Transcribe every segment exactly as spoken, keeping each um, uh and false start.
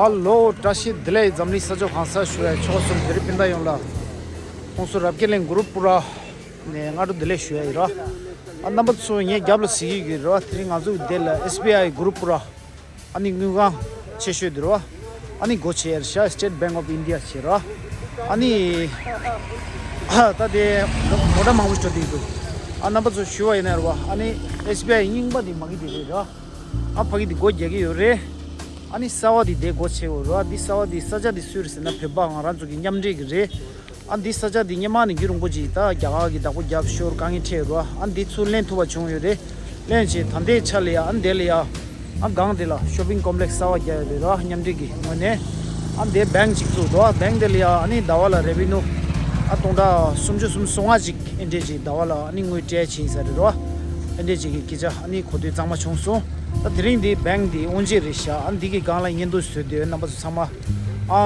ཧ་ལོ། བཀྲ་ཤིས་བདེ་ལེགས། འཛམ་གླིང་ས་ཕྱོགས་གང་སར་བཞུགས་པའི་ཆོལ་ཁ་གསུམ་བོད་རིགས་སྤུན་ཟླ་ཡོངས་ལ། ཁོང་ཚོ་རབ་རྒྱས་གླིང་གུ་རུ་པུ་ར་ནས་སྔ་དྲོ་བདེ་ལེགས་ཞུ་ཡ་ཡིན་ར། ཨ་རྣམ་པ་ཚོ་ངའི་རྒྱབ་ལ་གཟིགས་ཀྱི་ཡོད་ཀྱི་རེད་བ། དེ་རིང་ང་ཚོ་འདི་ལ་ཨེས་བི་ཨའི་གུ་རུ་པུ་ར། ཨ་ནི་དངུལ་ཁང་ཆེ་ཤོས་འདི་རེད་བ། ཨ་ནི་སྒོ་ཕྱེ་ཡ་རེད་ཤག State Bank of India བྱས་ར། ཨ་ནི་ད་དེ་མོ་ཊ་མང་པོ་ཞིག་འགྲོ་བསྡད་འདུག་ཨ་རྣམ་པ་ཚོ་ཞུ་བ་ཡིན་ན་རེད་བ། ཨ་ནི་ཨེས་བི་ཨའི་རྙིང་པ་འདི་མ་གི་འདི་རེད་ར། ཨ་ཕ་གི་འདི་སྒོ་རྒྱག་གི་ཡོད་རེད། ཨ་ནི་གསར་པ་འདི་དེ་སྒོ་ཕྱེ་ཡོད་ར། འདི་གསར་པ་འདི་ས་ཆ་འདི་སུའི་རེད་ཟེར་ན་བོད་པ་ང་རང་ཚོ་གི་མཉམ་འབྲེལ་གི་རེད། ཨ་འདི་ས་ཆ་འདི་སྔོན་མ་ནས་རྒྱུན་རིང་པོ་ཅིག་ད་རྒྱ་གར་གི་བདག་པོ་རྒྱབ་ཤོར་དཀའ་ངལ་འཕྲད་ཡོད་ར། ཨ་འདི་ཚུར་ལེན་ཐུབ་པ་བྱུང་ཡོད་རེད། ལེན་བྱས་ད་ལྟའི་ཆ་ལ་ཡ་ཨ་འདི་ལ་ཡ། ཨ་སྒང་འདི་ལ་ཤོ་པིང་ཀོམ་པི་ལེགས་གསར་པ་རྒྱག་ཡོད་རེད་ར། མཉམ་འབྲེལ་གི་ངོས་ནས། ཨ་འདི་བེང་ཅིག་བཙུགས་འདུག་ཨ་བེང་འདི་ལ་ཡ་ཨ་ནི་ཟླ་བ་ལ་རེ་བི་ནུ་ཨ་སྟོང་ཕྲག་སུམ་ཅུ་སུམ་ཅུ་སོ་ལྔ་ཅིག་ཨེ་འདྲས་ཅིག་ཟླ་བ་ལ་ཨ་ནི་དངུལ་སྤྲད་བྱིན་ས་རེད་ར། ཨེ་འདྲས་ཅིག་གི་སྐད་ཆ་ཨ་ནི་གོ་ཐོས་གཙང་མ་བྱུང་སོང་། ད་དེ་རིང་འདི་བེང་འདི་དབུ་འབྱེད་རེད་ཤག་ཨ་འདི་གི་སྒང་ལ་བརྙན་ཐུང་བཟོས་དུས་རྣམ་པ་ཚོ་ཚང་མ་ཨ་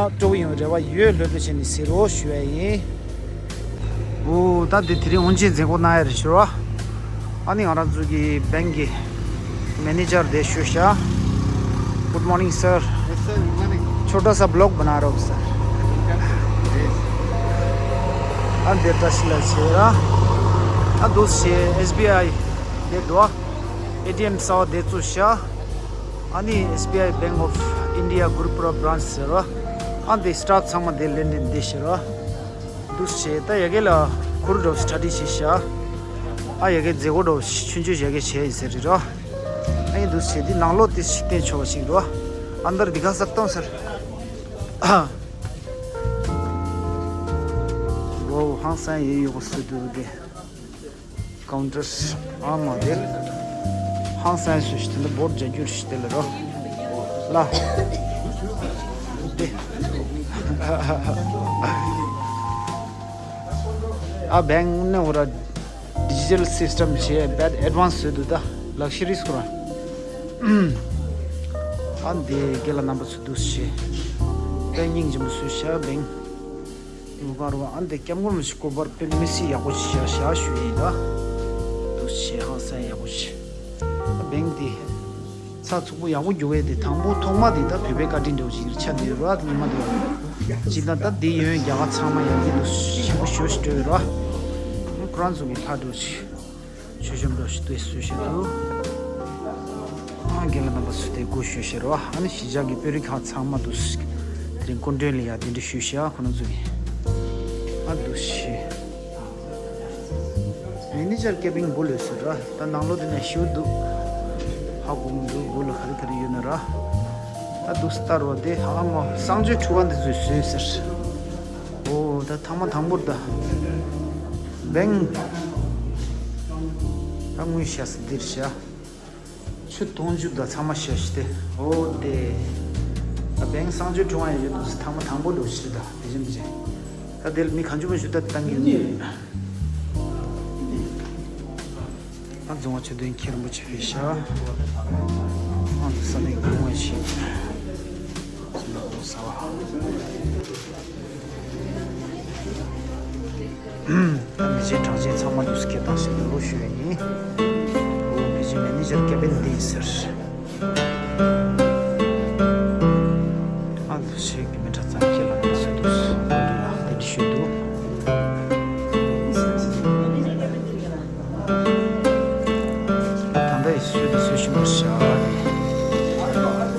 སྤྲོ་པོ་ཡོང་རེ་བ་ཡོད། ལྷོད་ལྷོད་བྱས་ནས་གཟིགས་རོགས་ཞུ་ཡ་ཡིན། འོ་ད་འདི་དེ་རིང་དབུ་འབྱེད་མཛད་སྒོ་གནང་ཡ་རེད་ཤག་ཨ་ནི་ང་རང་ཚོ་གི་བེང་གི་མེ་ནེ་ཇར་དེ་བཞུགས་ཤག Good morning, sir. Yes, sir. Good morning. छोटा सा ब्लॉग बना रहा हूँ, सर. ཨ་འདི་བཀྲ་ཤིས་ལགས་བྱས་ར། ཨ་འདུག་སེ་ཨེས་བི་ཨའི་དེ་འདུག་ཨེ་ཊི་ཨེམ་གསར་པ་དེ་བཙུགས་ཤག་ཨ་ནི་ཨེས་བི་ཨའི་Bank of India Gurupura branch ཟེར་ར། ཨ་འདི་སི་ཊཱཕ་ཚང་མ་དེ་ལེན་དེ་འདི་བྱས་ར། འདུག་སེ་ད་ཡ་གི་ལ་གུར་འདྲ་བོ་ཞིག་གྲ་སྒྲིག་བྱས་ཤག་ཨ་ཡ་གི་མཛད་སྒོ་འདྲ་བོ་ཞིག་ཆུང་ཆུང་ཡ་གི་བྱས་ཡིན་ཟེར་རེད་ར། ཨ་ཡིན་འདུག་སེ་འདི་ནང་ལོགས་དེ་ཞིག་བསྟན་ཆོག་པ་ཞིག་རེད་ར། अंदर दिखा सकता हूँ सर? वो ཧང་སང་ཡོད་ཡོད་པ་སུ་འདུག་དེ། ཀའུན་ཊར་ཨ་མ་དེ། ཧང་སང་སུ་ཞིག་དེ་འདྲ་བོར་རྒྱ་འགྱུར་ཞིག་དེ་ལ་རོ། ལ། དེ། ཨ་བེང་ནི་འོ་ར་ཌི་ཇི་ཊལ་སིས་ཊམ་བྱས་བེད་ཨེཌ་ཝན་སི་བཟོས་འདུག་ད་ལག་ཤི་རི་སྐོར་ཨ་འདི་རྒན་ལགས་རྣམ་པ་ཚོ་འདུག་སེ་བྱས། དཔེ་སྙིང་རྗེ་མོ་བཟོས་ཤག་བེང་། ངུ་ག་རུ་ཨ་འདི་སྐྱབས་མགོན་རིན་པོ་ཆེ་སྐུ་པར་དཔེ་མི་སྲིད་ཡག་པོ་ཞིག་བཞག་བཞག་ཞུ་ཡིན་ལ། འདུག་སེ་ཧང་སང་ཡག་པོ་ཞིག་བེང་འདི་ཚགས་ཚུད་པོ་ཡག་པོ་རྒྱུག་གི་འདི་དང་པོ་ཐོག་མ་འདི་ད་བོད་པའི་བཀའ་དྲིན་འདྲ་བོ་ཞིག་ཆགས་བསྡད་ཡོད་ར། ཉི་མ་འདི་བ་ཅིག་ད་ད་འདི་ཡོན་རྒྱ་གར་ཚང་མ་ཡག་གི་འདུག་ཞིམ་པོ་ཞེ་པོ་ཞིག་སྤྲོད་ཡོད་ར། ཁོ་རང་ཚོ་གི་ལྷ་འདྲ་བོ་ཞིག་མཆོད་བཤམས་འདྲ་བོ་ཞིག་དེ་བཟོས་བཞག་འདུག་ཨ་རྒན་ལགས་རྣམ་པ་ཚོ་དེ་སྒོ་ཕྱེ་བཞག་ར། ཨ་ནི་གཞིས་ཆགས་ཀྱི་དཔོན་རིགས་ཁག་ཚང་མ་འདུག་དེ་རིང་སྐུ་མགྲོན་ལ་ཡ་གདན་འདྲེན་ཞུས་བཞག་ཁོ་རང་ཚོ་གི་ཨ་འདུག་ཞེས། མེ་ནེ་ཇར་ཀེ་བིན་སྦུག་ལ་ཡོད་ཟེར་ར། ད་ནང་ལོགས་དེ་ན་ཞེ་པོ་འདུག་ཧ་གོ་མི་འདུག་སྦུག་ལ་ག་རེ་ག་རེ་ཡོད་ན་ར། ད་འདུག་སེ་ལྟ་རོགས་དེ་ཧ་མ་གསང་སྤྱོད་ཁྲི་པ་འདི་ཚོས་བཟོས་ཟེར། ཨོ་ད་ཐེངས་མ་དང་པོར་ད་བེང་། ད་དངུལ་བཞག་ས་འདིར་བཞག་ཆུ་འཐུང་རྒྱུ་དང་ཚང་མ་ཞོ་ཞིག་སྟེ། འོ་དེ། ད་བེང་གསང་སྤྱོད་ཁྲི་པ་ཡང་ཡོད་འདུག་ཐེངས་མ་དང་པོ་འགྲོ་ཞིག་རེད་ད། དེ་བཞིན་དེ་བཞིན། ད་དེ་ལ་མི་གང་བྱུང་མ་བྱུང་ད་བཏང་གི་ཡོད། ད་རྫོང་བ་ཆོས་ལྡན་མཁན་རིན་པོ་ཆེ་ཕེབས་ཤག་ཨང་ས་ནས་དགོངས་པ་ཞིག་ཟ་བ། ད་མི་ཆེན་གྲངས་ཆེན་ཚང་མ་འདུག་སེ་སྐད་བཏང་ཞིག་ཡོད་ལོ་ཞུ་ཡ་ཡིན། འོ་ཕལ་ཆེར་མེ་ནེ་ཇར་ཀེ་བིན་འདི་ཡིན་ཟེར། ཨ་འདུག་སེ་གི་མི་གྲངས་ཙམ་ཁྱེད་ལ་འདུག་སེ་འདུག་སེ་འདི་ལ་འདི་འདྲ་ཞུས་འདུག་ད་ལྟ་ཡི་སུས་འདི་སུས་ཤིང་པར་བྱ་བ་རེད། ད་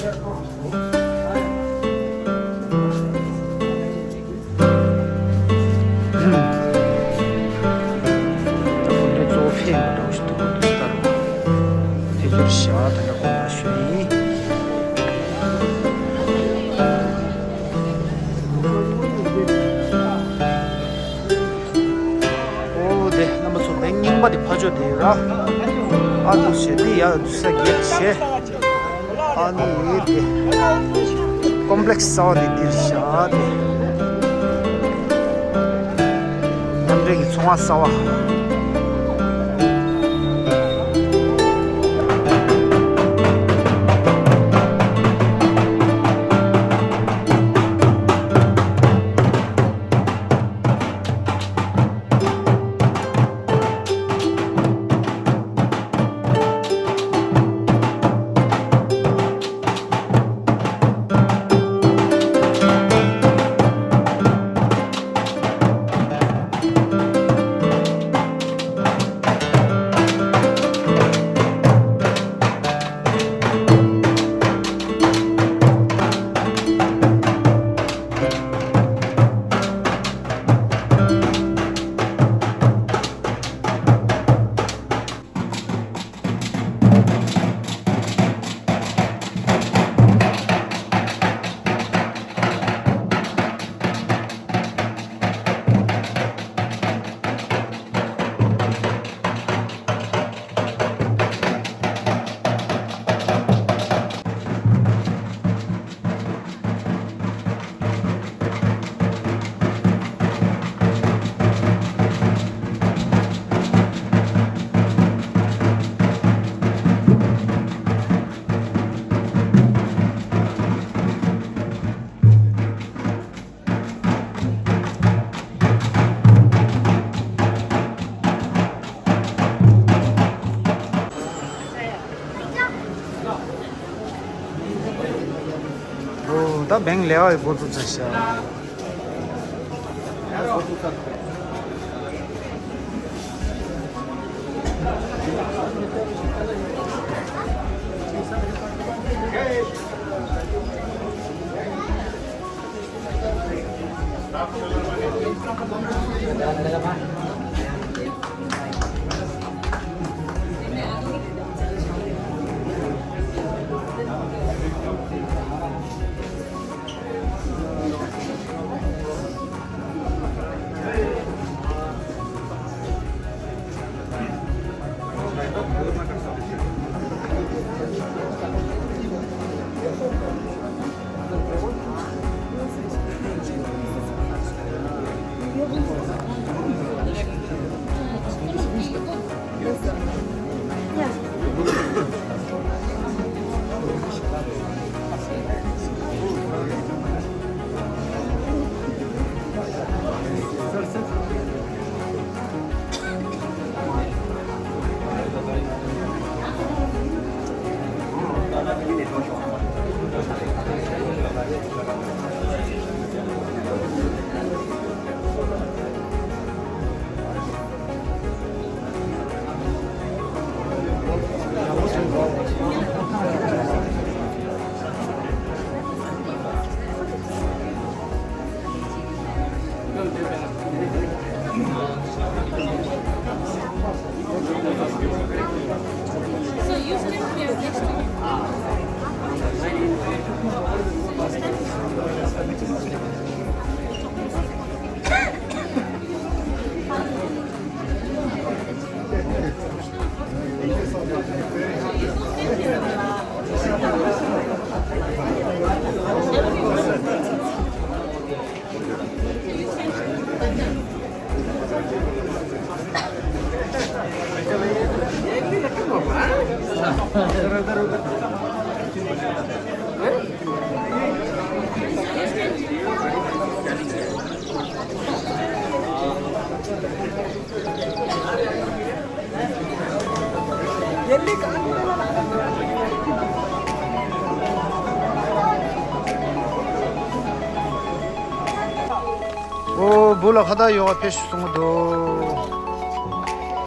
སྐུ་མགྲོན་གཙོ་བོ་ཕེབས་ཡོང་བ་འདྲ་བོ་ཞིག་འདུག་འདུག་ལྟར་རོ། དེ་ཚོར་བྱ་བ་དང་འདྲ་པོ་མ་ཞུ་ཡིན། ཨོ་དེ་རྣམ་པ་ཚོ་བེང་རྙིང་པ་དེ་ཕར་ཕྱོགས་དེ་ཡོད་ར། ཨ་འདུག་སེ་དེ་ཡར་འདུག་ས་རྒྱས་བྱས། ཨ་ནི་དེ་ཀོམ་པི་ལེགས་གསར་པ་དེ་འདིར་བཞག་སྟེ། མཉམ་འབྲེལ་གྱི་ཚོང་པ་གསར་པ། bank ལས་ཀ་འགོ་བཙུགས་ཚར་ཤག་ཨོ། སྦུག་ལ་ཁ་བརྡ་ཡོང་བ་ཕེབས་ཤོག་གསུང་གི་འདུག་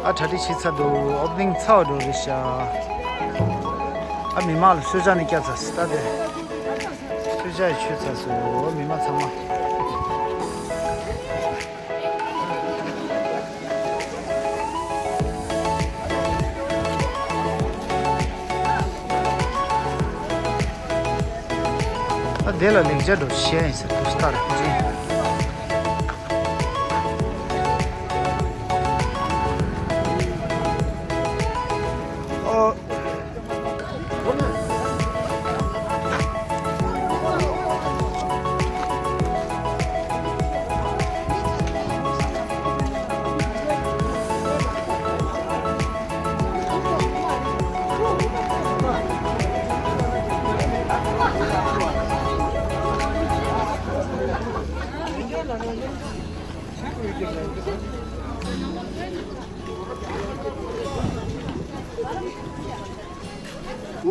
ཨ། གྲ་སྒྲིག་བྱས་ཚར་འདུག་ཨོ་པ་ནིང་ཚར་བ་འགྲོ་རེད་ཤག་ཨ། མི་མང་ལ་གསོལ་ཇ་ནི་བརྒྱབ་ཚར་སོང་། ད་དེ་གསོལ་ཇ་ཡི་མཆོད་ཚར་སོང་། མི་མང་ཚང་མ། ཨ། དེ་ལ་ལེགས་སྦྱར་འགྲོ་བཤད་ཡིན་ཟེར་དུས་ལྟར་ཁོ་ཚོས། ཨོ།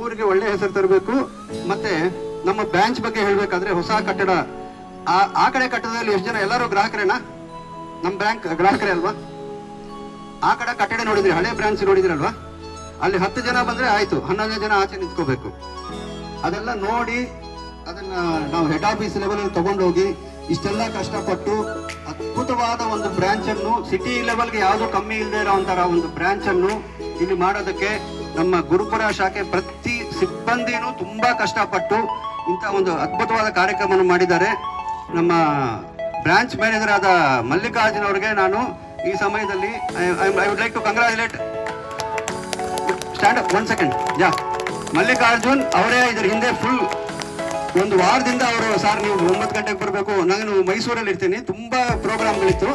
ಊರಿಗೆ ಒಳ್ಳೆ ಹೆಸರು ತರಬೇಕು. ಮತ್ತೆ ನಮ್ಮ ಬ್ರಾಂಚ್ ಬಗ್ಗೆ ಹೇಳ್ಬೇಕಾದ್ರೆ, ಹೊಸ ಕಟ್ಟಡ, ಆ ಆ ಕಡೆ ಕಟ್ಟಡದಲ್ಲಿ ಎಷ್ಟು ಜನ, ಎಲ್ಲರೂ ಗ್ರಾಹಕರೇನಾ? ನಮ್ಮ ಬ್ಯಾಂಕ್ ಗ್ರಾಹಕರೇ ಅಲ್ವಾ? ಆ ಕಡೆ ಕಟ್ಟಡ ನೋಡಿದ್ರಿ, ಹಳೆ ಬ್ರಾಂಚ್ ನೋಡಿದಿರಲ್ವಾ? ಅಲ್ಲಿ ಹತ್ತು ಜನ ಬಂದ್ರೆ ಆಯ್ತು, ಹನ್ನೊಂದು ಜನ ಆಚೆ ನಿಂತ್ಕೋಬೇಕು. ಅದೆಲ್ಲ ನೋಡಿ, ಅದನ್ನ ನಾವು ಹೆಡ್ ಆಫೀಸ್ ಲೆವೆಲ್ ಅಲ್ಲಿ ತಗೊಂಡೋಗಿ, ಇಷ್ಟೆಲ್ಲ ಕಷ್ಟಪಟ್ಟು ಅದ್ಭುತವಾದ ಒಂದು ಬ್ರಾಂಚ್ ಅನ್ನು, ಸಿಟಿ ಲೆವೆಲ್ಗೆ ಯಾವುದೂ ಕಮ್ಮಿ ಇಲ್ಲದೆ ಇರೋಂಥರ ಒಂದು ಬ್ರಾಂಚ್ ಅನ್ನು ಇಲ್ಲಿ ಮಾಡೋದಕ್ಕೆ ನಮ್ಮ ಗುರುಪುರ ಶಾಖೆ ಪ್ರತಿ ಸಿಬ್ಬಂದಿನೂ ತುಂಬಾ ಕಷ್ಟಪಟ್ಟು ಇಂಥ ಒಂದು ಅದ್ಭುತವಾದ ಕಾರ್ಯಕ್ರಮವನ್ನು ಮಾಡಿದ್ದಾರೆ. ನಮ್ಮ ಬ್ರಾಂಚ್ ಮ್ಯಾನೇಜರ್ ಆದ ಮಲ್ಲಿಕಾರ್ಜುನ್ ಅವರಿಗೆ ನಾನು ಈ ಸಮಯದಲ್ಲಿ I, I, I would like to congratulate. Stand up, one second. ಯಾ, ಮಲ್ಲಿಕಾರ್ಜುನ್ ಅವರೇ ಇದ್ರ ಹಿಂದೆ ಫುಲ್ ಒಂದು ವಾರದಿಂದ ಅವರು, "ಸರ್, ನೀವು ಒಂಬತ್ತು ಗಂಟೆಗೆ ಬರಬೇಕು, ನಾನು ಮೈಸೂರಲ್ಲಿ ಇರ್ತೀನಿ, ತುಂಬಾ ಪ್ರೋಗ್ರಾಮ್ಗಳಿತ್ತು,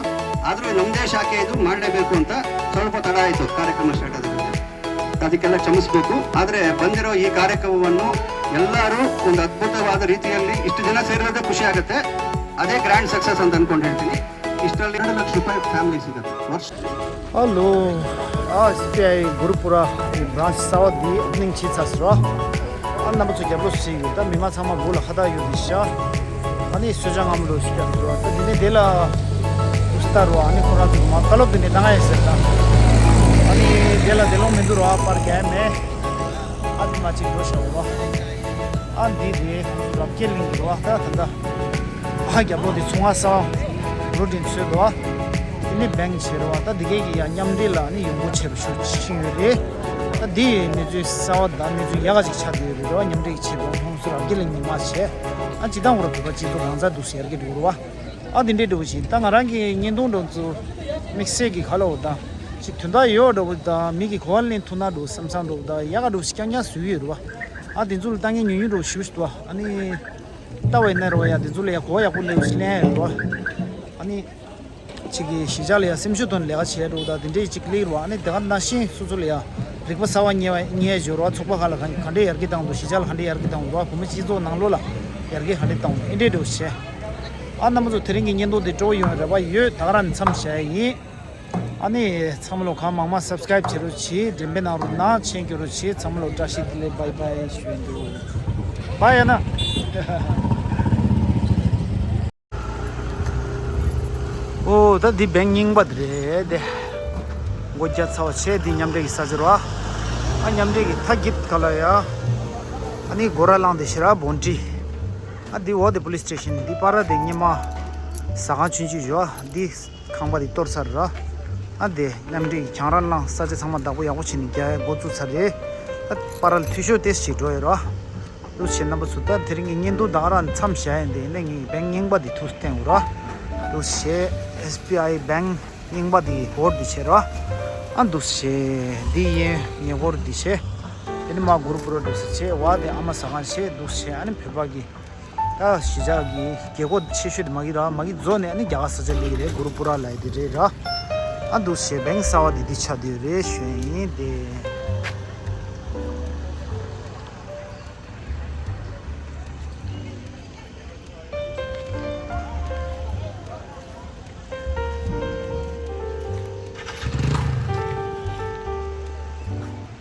ಆದ್ರೂ ನಮ್ದೇ ಶಾಖೆ ಇದು, ಮಾಡಲೇಬೇಕು" ಅಂತ ಸ್ವಲ್ಪ ತಡ ಆಯ್ತು ಕಾರ್ಯಕ್ರಮ ಸ್ಟಾರ್ಟ್ ಆದ್ರೆ. ಅದಕ್ಕೆಲ್ಲ ಕ್ಷಮಿಸಬೇಕು. ಆದ್ರೆ ಬಂದಿರೋ ಈ ಕಾರ್ಯಕ್ರಮವನ್ನು ಎಲ್ಲರೂ ಒಂದು ಅದ್ಭುತವಾದ ರೀತಿಯಲ್ಲಿ ಇಷ್ಟು ಜನ ಸೇರಿರೋದೇ ಖುಷಿ ಆಗುತ್ತೆ. ಅದೇ ಗ್ರ್ಯಾಂಡ್ ಸಕ್ಸಸ್ ಅಂತ ಅನ್ಕೊಂಡು ಹೇಳ್ತೀನಿ. ಇಷ್ಟರಲ್ಲಿ ಎರಡು ಲಕ್ಷ ರೂಪಾಯಿ ಫ್ಯಾಮಿಲಿ ಸಿಗುತ್ತೆ ವರ್ಷ. Hello. ཨ། སི་པི་ཨའི་གུ་རུ་པུ་ར་གི་བྷ་རན་ཆི་གསར་པ་འདི་ཨོ་པ་ནིང་བྱས་ཚར་སོང་། ཨ། རྣམ་པ་ཚོ་རྒྱབ་སྐྱོར་བྱེད་ཀྱི་ཡོད། ད་མི་མང་ཚང་མ་སྦུག་ལ་ཁ་བརྡ་ཡོད་དེ་ཤག་ཨ་ནི་གསོལ་ཇ་མངར་མོ་རོ་ཞིག་རྒྱབ་འདུག་ར། ད་དེ་ནས་དེ་ལ་ཨུ་སྟར་རོ། ཨ་ནི་ཁོ་རང་ཚོ་མ་བཀའ་སློབ་དེ་ནས་གནང་ཡ་ཟེར་ད། ཨ་ནི་དེ་ལ་དེ་ལོང་མི་འདུག་རོ། ཨ་པར་རྒྱག་མེད། ཨ་དེ་མ་ཅིག་འགྲོ་ཤག་རོ། ཨ་འདི་རེད། རབ་རྒྱས་གླིང་རོ། ཨ་ད་ད་ད། ཨ་རྒྱབ་ལོགས་དེ་ཚོང་ང་ས་བ་རུ་དྲིན་ཚོད་དོ། དེ་ནི་བེང་བྱེད་རོ། ད་འདི་གའི་གི་ཡ་མཉམ་འབྲེལ་ལ་ནི་ཡོང་སྒོ་ཆེ་རུ་ཤུགས་ཆེ་ཡོད་རེད། ད་འདི་ཡི་གནས་ཚུལ་གསར་བ་དང་གནས་ཚུལ་ཡག་ག་ཅིག་ཆགས་བསྡད་ཡོད་རེད་རོ། མཉམ་འབྲེལ་གྱི་ཆེད་དུ་ཧོང་སུ་རབ་རྒྱས་གླིང་ནས་མ་བྱས། ཨ་ཅི་ད་འུ་ར་བོད་པ་སྤྱི་ཚོགས་གང་ཚ་འདུག་ཟེར་གི་འདུག་རོ། ཨ་དེ་འདྲའི་འགྲོ་བཞིན་ད་ང་རང་གི་བརྙན་ཐུང་འགྲོ་ཚུལ་དམིགས་བསལ་གྱི་ཁ་ལོ་དང་ཅིག་དོན་དག་ཡོད་འགྲོ་བ་དང་མི་གི་གོ་བ་ལེན་ཐུབ་ན་འགྲོ་བསམ་བསམ་འགྲོ་བ་དང་ཡག་ག་འགྲོ་ཞིག་རྐྱང་རྐྱང་བཟོས་ཡོད་རེད་བ། ཨ་དེ་ཚོ་ལ་ལྟ་ངན་ཉུང་ཉུང་འགྲོ་ཞུ་ཞུ་བ། ཨ་ནི་ལྟ་བའི་ནང་རོ་ཡ་དེ་ཚོ་ལ་ཡ་གོ་བ་ཡག་པོ་ལེན་ཞིག་ལེན་ཡ་ཡོད་རེད་བ། ཨ་ནི་ཅིག་གི་གཞིས་ཆགས་ལ་ཡ་སེམས་ཤུགས་ཐོན་ལས་ཀ་བྱས་འགྲོ་བ་དང་དེ་འདྲའི་ཅིག་ལེགས་རེད་བ། ཨ་ནི་དེ་ག་ནང་བཞིན་སོ་སོ་ལ་ཡ་རིག་པ་གསར་བ་རྙེད་པ་རྙེད་ཡ་ཡོད་རེད་བ། ཚོགས་པ་ཁག་ལ་ག་ག་འདྲས་ཡར་རྒྱས་བཏང་འདུག་གཞིས་ཆགས་ལ་ག་འདྲས་ཡར་རྒྱས་བཏང་འདུག་རེད་བ། བོད་མི་སྤྱི་ཚོགས་ནང་ལོགས་ལ་ཡར་རྒྱས་ག་འདྲས་བཏང་འདུག་ཨེ་འདྲས་འགྲོ་བྱས། ཨ་རྣམ་པ་ཚོ་དེ་རིང་གི་བརྙན་ཐུང་འདི་སྤྲོ་བོ་ཡོང་བའི་རེ་བ་ཡོད། ད་ག་རང་ནས་མཚམས་བཞག་ཡ་ཡིན། ཨ་ནི་ཚང་མ་ལོ་གང་མང་མང་སབ་སི་ཀ་རེབ་བྱེད་རོགས་བྱེད། འགྲེམས་སྤེལ་གནང་རོགས་གནང་། མཆན་འགྱུར་རོགས་བྱེད། ཚང་མ་ལོ་བཀྲ་ཤིས་བདེ་ལེགས། བྷའི་བྷའི་ཞུ་ཡིན་འདུག་བྷའི་ཡ་ན། ཨོ་ད་འདི་བེང་རྙིང་པ་དེ་རེད་དེ། སྒོ་རྒྱག་ཚར་བ་བྱས་འདི་མཉམ་འབྲེལ་གྱི་ས་ཆ་རོ། ཨ་མཉམ་འབྲེལ་གྱི་མཐའ་འགྱིབ་ག་ལ་ཡ། ཨ་ནི་སྒོ་ར་བླངས་ཏེ་ཤི་ར་བོན་ཏི། ཨ་འདི་འོག་དེ་པོ་ལིས་སི་ཊེ་ཤན། འདི་པར་ར་དེ་སྔོན་མ་ཟ་ཁང་ཆུང་ཆུང་ཡོད། ཨ་འདི་ཁང་པ་དེ་གཏོར་ཚར་ར། ཨ་དེ་མཉམ་འབྲེལ་གྱི་གྱང་ར་བླངས། ས་ཆ་ཚང་མ་བདག་པོ་ཡག་པོ་བྱས་ནས་རྒྱག་ཡ་འགོ་བཙུགས་ཚར་རེད། ཨ་པར་ར་ལ་འཐུས་ཤོར་ཏོག་ཙམ་ཞིག་འགྲོ་ཡོད་ར། འདུག་སེ་བྱས་རྣམ་པ་ཚོ་ད་དེ་རིང་གི་བརྙན་ཐུང་ད་ག་རང་མཚམས་བཞག་ཡ་ཡིན། དེ་ནས་ངས་བེང་རྙིང་པ་དེ་ཐུགས་བསྟན་འོ་ར། འདུག་སེ་བྱས་ཨེས་བི་ཨའི་བེང་རྙིང་པ་དེ་སྒོ་དེ་ཕྱེ་ར། ཨ་འདུག་སེ་བྱས་འདི་ཡིན་ཉེ་འཁོར་དེ་བྱས། དེ་ནས་མར་གུ་རུ་པུ་ར་འདུག་སེ་བྱས། འོག་དེ་ཨ་མ་ཟ་ཁང་བྱས། འདུག་སེ་བྱས་ཨ་ནི་བོད་པ་གི་ད་གཞིས་ཆགས་ཀྱི་རྒྱལ་སྒོ་ཆེ་ཤོས་དེ་མ་གི་ར། མ་གི་རྫོགས་ནས་ཨ་ནི་རྒྱ་གར་ས་ཆ་སླེབས་ཀྱི་རེད། གུ་རུ་པུ་ར་ལབ་ཡ་དེ་རེད་ར། ཨ་འདུག་སེ་བེང་གསར་བ་དེ་འདི་ཆགས་བསྡད་ཡོད་རེད་ཞུ་ཡ་ཡིན་དེ།